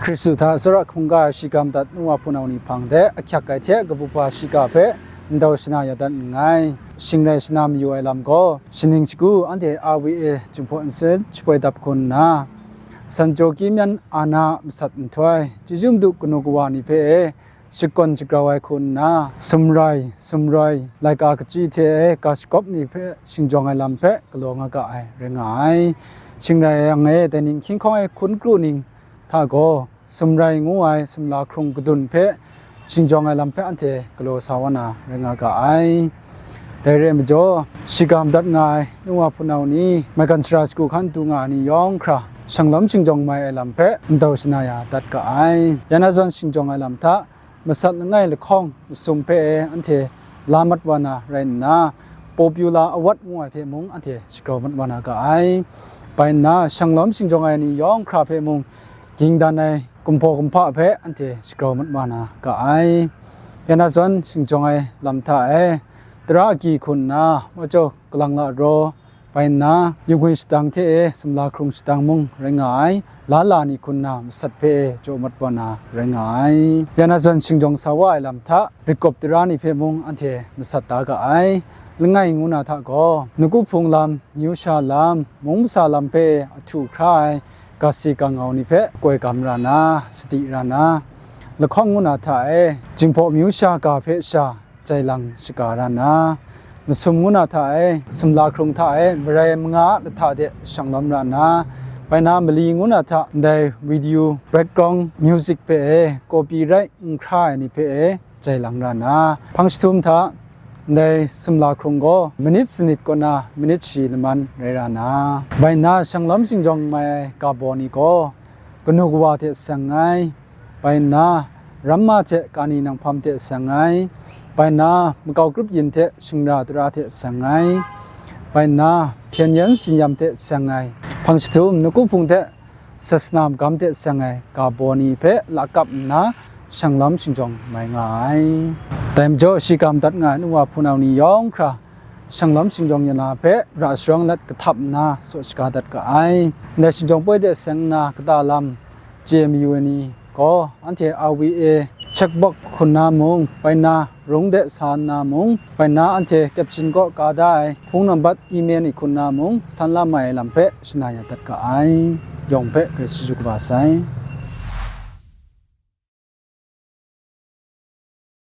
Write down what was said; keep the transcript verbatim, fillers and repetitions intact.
Hkristu hta tsawra hkungga ai shigam dat nu wa hpunau ni hpang de ahkyak ai hte kabu hpa shiga hpe ndau shana ya dat nngai. Shing rai shana mayu ai lam gaw, shaning shagu anhte R V A Jinghpaw Nsin shapoi dap hku nna, San Jaw Kyi Myan Ana masat nhtoi, Chyeju Madu kanu kawa ni hpe e shakawn shagrau ai hku nna, sumrai, sumrai, laika kachyi hte e ga shagawp ni hpe shingjawng ai lam hpe galaw nga ga ai rai nga ai. Shing rai yang e, dai ning hkying hkawng e hkun kru ning hta gaw, sumrai ngu ai sumla hkrung kadun hpe shingjawng ai lam hpe anhte galaw sa wa na rai nga ga ai. Dai re ai majaw, shigam dat nga ai nu wa hpunau ni, maigan sara shagu hkan du nga ai ni yawng hkra, shanglawm shingjawng mai ai lam hpe ndau shana ya dat ga ai. Ya na zawn shingjawng ai lam hta, masat langai lahkawng masum hpe e anhte la mat wa na rai nna, Popular Award ngu ai hpe mung anhte shagrau mat wa na ga ai. Bai nna, shanglawm shingjawng ai ni yawng hkra hpe mung, ging dan ai kumhpaw kumhpa hpe anhte shagrau mat wa na ga ai. Ya na zawn shingjawng ai lam hta e, tara agyi hku nna, Mawjaw Kalang La Raw, bai nna, Yungwi Shadang hte e sumla hkrung shadang mung rai nga ai, la la ni hku nna masat hpe e jaw mat wa na rai nga ai. Ya na zawn shingjawng sa wa ai lam hta, Rit Kawp Tara ni hpe mung anhte masat da ga ai. Langai ngu na hta gaw, Nawku Hpung lam, Myu Sha lam, Mung Masa lam hpe e ahtu hkra ai, ga si ga ngau ni hpe koi gam ra na, sadi ra na, lahkawng ngu na hta e, Jinghpaw Myu Sha ga hpe sha jai lang shaga ra na, masum ngu na hta e, sumla hkrung hta e, marai manga lahta de shanglawm ra na, bai na mali ngu na hta ndai video background music hpe e, copyright n hkra ai ni hpe e, jai lang ra na, hpang jahtum hta ndai sumla hkrung gaw manit sanit kaw na manit shi laman rai ra na, bai nna shanglawm shingjawng mai ai ga baw ni gaw kanu kawa hte seng ai, bai nna ramma hte kani nanghpam hte seng ai, bai nna makau grup yin hte shingra tara hte seng ai, bai nna hpyen yen tsin-yam hte seng ai, hpang jahtum Nawku Hpung hte sasana magam hte seng ai ga baw ni hpe lakap nna shanglawm shingjawng mai nga ai. Dai majaw, shigam dat nga ai nu wa hpunau ni yawng hkra, shanglawm shingjawng ya na hpe ra sharawng let kahtap nna saw shaga dat ga ai. Ndai shingjawng poi de seng nna kata lam chye mayu ai ni gaw, anhte R V A checkbox hku nna mung, bai nna rung de sa nna mung, bai nna anhte caption kaw ka da ai hpung nambat email ni hku nna mung, san la mai ai lam hpe shana ya dat ga ai. Yawng hpe Karai chyeju kaba sai.